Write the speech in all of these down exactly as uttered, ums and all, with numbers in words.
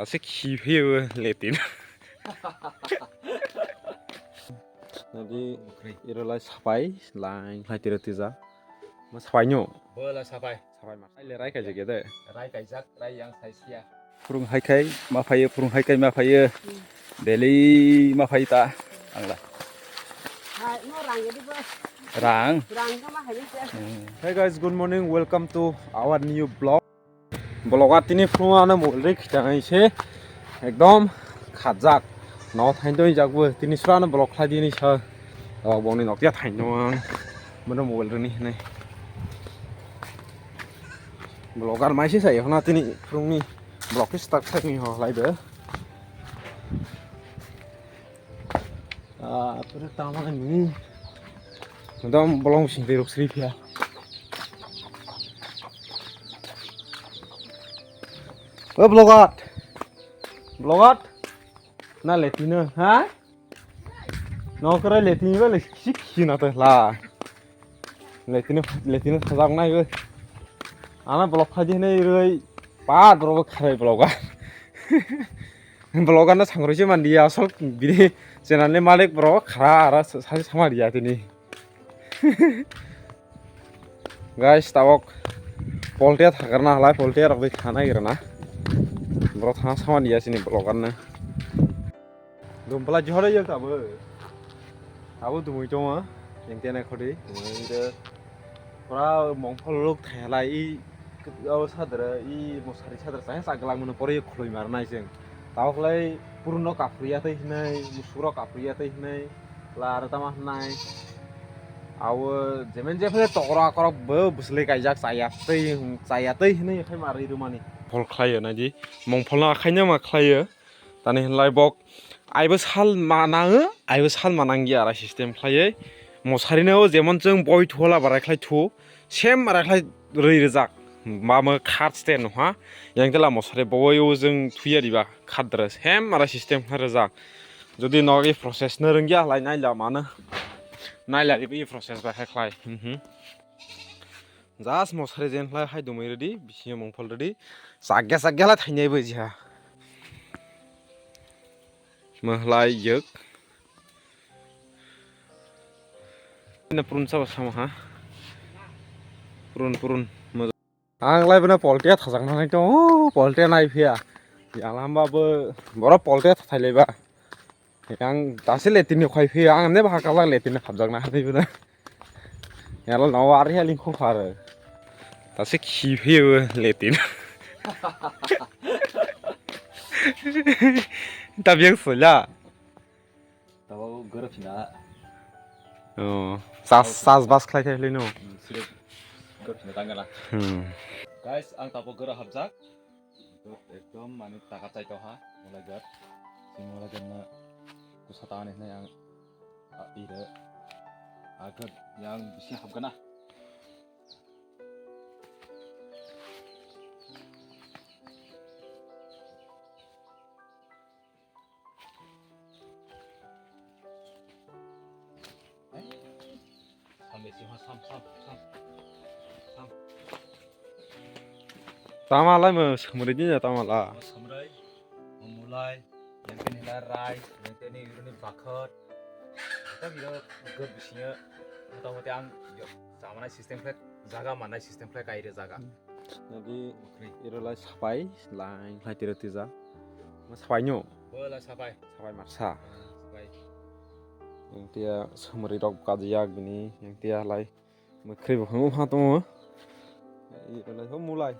Ase khi phiyaba letin. Nadi irolai sapai, lain khlai tira tija. Ma sapai nyo? Bola sapai. Sapai ma. Ai le rai kaijak ya de. Rai kaijak, rai yang sai sia. Phurung hai khai ma phaiyo, phurung hai khai ma phaiyo. Daily ma phai ta. Angla. Hai, no rang ya di bos. Rang. Rang ka ma hai ni sia. Hmm. Hey guys, good morning. Welcome to our new vlog. Vlog a tini phurung ano mobile ri khitanai se ekdom khajak. No thain tong jak bo tini sura ano vlog khlai di ni sa. Vlog boni nok ya thain tong ang. Mano mobile ri ni hinai. Vlogger mai se sai hona tini phurung ni vlog ke start khai ni ho lai be. Ah, pura tama ni. Dam bolong sing teruk sri pia. O vlogger. Vlogger. Na letino, ha? No kare letino le sik sina to la. Letino, letino sajak nai go. Ana vlog khaji hinai roi pa bro kharai vlogger. Vlogger no sangroi se mandi asol bini channel ni malik bro khara ara sa-, sa-, samari ya tini. Guys, tabok poltia thakarna halai poltia rok bai khana irana. Bro thana samani ya sini vlogger no. Dumpla jora yok abo. Abo dumui tongo. Yang tiana khodi. Dumui de. Pura mongphol lok thailai i, o sadra i mosari sadra chaya chaglang mano pore khuloi mar nai jeng. Tao khlai purno kapri ya tei hinai, musuro kapri ya tei hinai. Lar tama hinai. Awo jemen jephre tokra korok bo bwsle kaijak chaya tei, chaya tei hinai khai mari rumani. Phol khlai ya nai di. Mongphol no akhai no ma khlai ya. Tani hinlai bok aibo sal manang, aibo sal manang ya ara system khlaiwi. Mosari no jemon chwng boi thuola barai khlai thu, same barai khlai rwi rwjak. Mamo khat sten ha, yang tela mosari boi o jwng thuya riba khat dre, same ara system khlai rwjak. Jodi nogi process no rwngya halai naila mano, naila riba i process bai khai khlai. Mhm. Just mosari jen khlai hai dumui rwdi, bisingo mongphol rwdi. Chakya chakya lai thainai bai jiha. Mahlai yek. Ina purun sabo sama ha. Purun, purun. Ang lai bana poltia thajak nanai to, poltia nai phiya. Yang lamba bo, boro poltia thailai ba. Ang dasi letini khoi phiya, ang ne bhaka la letini khapjak na hai bana. Yala no ari haling kho phar. Dasi khi phiya letin. Tabiak sola. Tabo goro phina. Oh, sas, sas bas khlai khlai no. Hmm, sire goro phina tangala. Hmm. Guys, ang tabo goro hapjak. Ekdom mani taka chai tongha, mulai gat. Si mulai gat na kusa tangani hinai ang a ire. Agat yang bisi hapgana. Sam besi ha, sam, sam, sam. Sam. Tama lai mo samri din ya tama la. Mo samrai, mo mulai, yang kini la rai, yang kini iruni bakhat. Kita biro gur bisinya, motamoti ang yo, sama nai system flag, jaga mana system flag aire jaga. Nadi irolai sapai, lain lai tira tija. Ma sapai nyo? Bola sapai. Sapai marsa. Sapai. Yang tia sumri rok kajiak bini, yang tia lai mukri bo hangu ha tongo. Irolai ho mulai.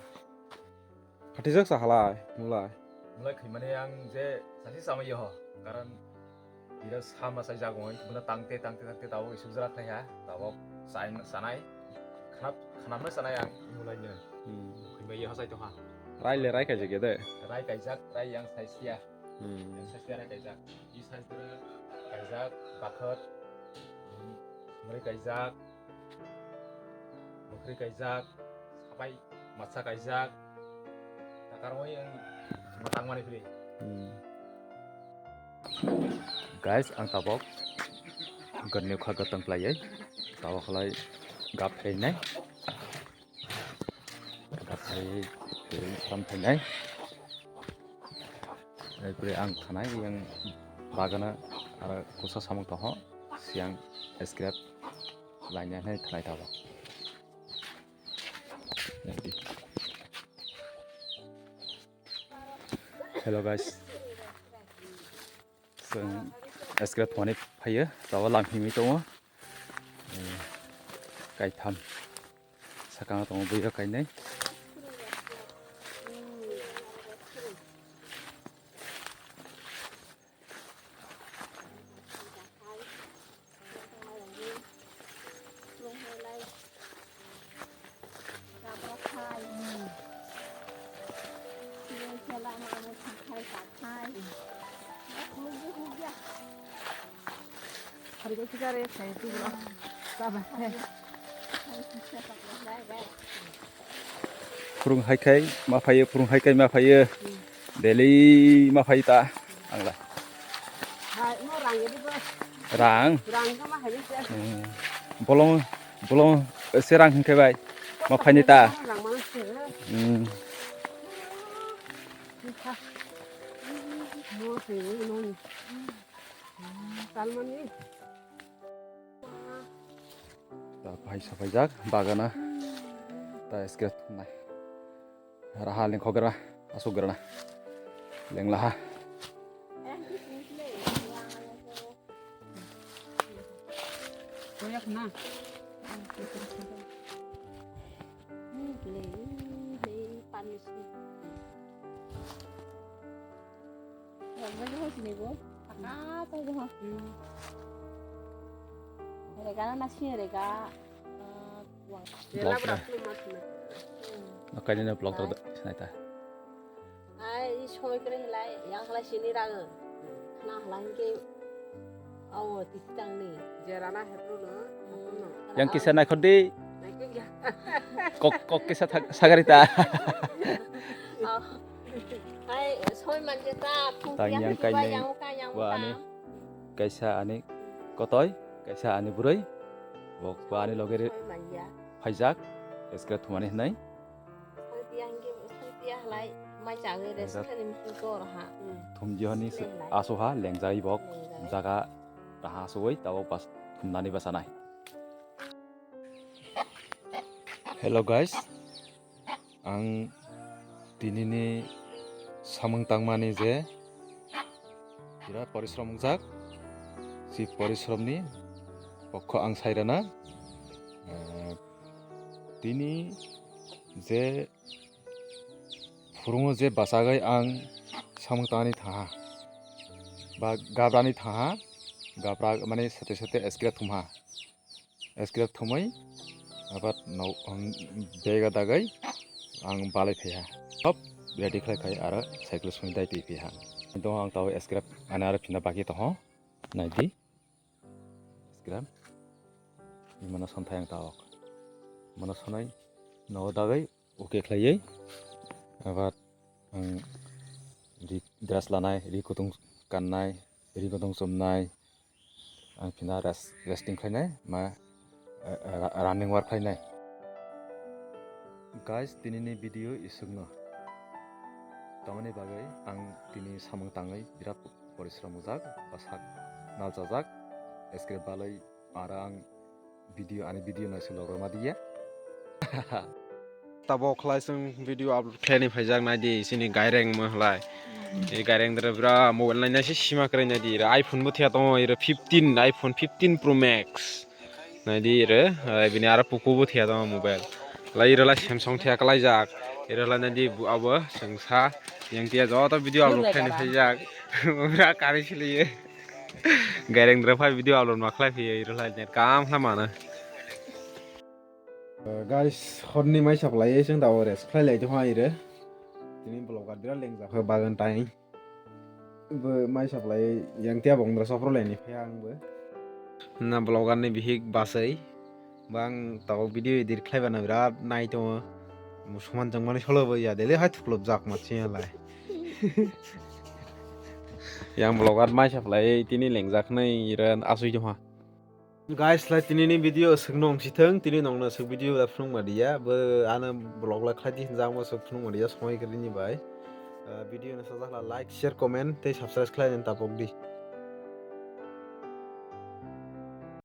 Phatijak sa halai, mulai. Mulai khaimani ang je sasi samai ho, karon Ira sama sai jagong, buna tangte, tangte, tangte, tabo isuk jora khlai ha, tabo sai, sanai, khanap, khanapna sanai ang, mulai no. Hmm. Khimai ye hasai tongha. Rai le rai kaijak ya de. Rai kaijak, rai yang sai sia. Hmm. Yang sai sia rai kaijak. I sai tura kaijak, bakhat, muri kaijak, mukri kaijak, sapai. Masa kaijak. Takar moi ang matang mani phri. Hmm. Guys, ang tabok gani kha gatang plai ai. Tabok lai gap hai nai. Gap hai ram thai nai. Erpore ang thanai yang bagana aro kusa samung toho, siang scrap lainai thanai tabo. Hello guys. Chwng scrap thwngmani phaiyo, tabo lam himwi tongo. Eh, kaitham. Sakang tongo buya kainai. Phwrwng hai khai ma phaiyo, phwrwng hai khai ma phaiyo. Daily ma phai ta, ang la. Hai, mo rang ya di bos. Rang? Rang ka ma hai se. Hmm. Bolong, bolong, se rang hingke bai. Ma phai ni ta. Rang ma se. Hmm. Mo se, mo ni. Tal mo ni. Ta phai sapaijak bagana. Ta scrap thumnai. Raha lengkhogra, asukgrana. Lenglaha. Koyak na. Pani. Rega na nasi rega. Vlog na. Nakaini na vlog to sinai ta. Ai, i somoi kre hilai, yang hala sini rang. Khna hala hingke, awo, tisi tang ni. Jerana hepru no. Yang kisa naikhor di. Naikhor ya. Kok, kok kisa thak-, sagari ta. Hai, soi manje ta, phung Tang tiang yang tiba kainai yang uka, yang wa uka. Ani kaisa ani kotoi, kaisa ani burui. Bo, bo ani loge re Soi manja. Phaijak, scrap thumani hinai. Soi tiang ke, soi tiang halai, mai chagwi rest Phaijak. Khlai ni musu tor ha. Thumji honi Lenglai. Aso ha, lengjai bok, Lengjai. Jaga raha asoi, tabok bas, thumnani basanai. Hello guys, ang tinini samung tangmani je birat porishrom wngjak, si porishrom ni pokho ang sairana, eh, tini je phurungo je bachagwi ang samung tangani thaha ba gabrani thaha, gabra mane sate sate scrap thumha. Scrap thumui abar no, um, bega dagwi ang balai phaiha. Sob ready khlai khai aro cycle sungwi dai twi phiha. Tongo ang tao scrap ani aro phina baki tongo. Naidi. Scrap. Imano sonthai ang tao. Mano sonai no dagwi okay khlaiwi. Abar ang ri dress lanai, ri kutung kannai, ri kutung chumnai, ang phina rest, resting khlainai, ma, eh, eh, ra-, running work khlainai. Guys, tinini video isukno. Tamoni bagwi ang tini samung tangwi birat porishrom wngjak, bwsak nalchajak, scrap balwi aro ang video, ani video naising logroma diya. Tabok khlai chwng video upload khlaini phaijak naidi, chini gaireng mo khlai. E gaireng dere bra mobile naina se sima kwrwi naidi, ira iPhone bo thia tongo, ira fifteen, iPhone fifteen Pro Max. Naidi ira, eh, bini aro Poco bo thia tongo mobile. Lai ira lai Samsung thia kwlaijak. Ira lai naidi bu abo chwngsa yang tia joto video upload khlaini phaijak. Bra kari siliye. Gaireng dere phai video upload ma khlai phiya, ira lai net kam khlai mano. Uh, guys, horni mai supply chwng da rest khlai lai tong ai re. Tini vlogger birat lengjak kha bagan tai. Bo mai supply yang tia bongdra sopro lai ni phai ang bo. Na vlogger ni bihik basai. Bang tao video edit khlai bana birat nai tongo. Musuman jang mani solo bo ya dele hai thuklop jak ma chiya lai. Yang vlogger mai supply tini lengjak nai ira asui tong ha. Guys, lai tini ni video aswk nung si thung, tini nong na aswk video da phunuk ma diya, bo ano vlog la khlai di hinjak mo aswk phunuk ma diya, somoi khe rini bai. Video no sajak la like, share, comment tei subscribe khlai nani tapok di.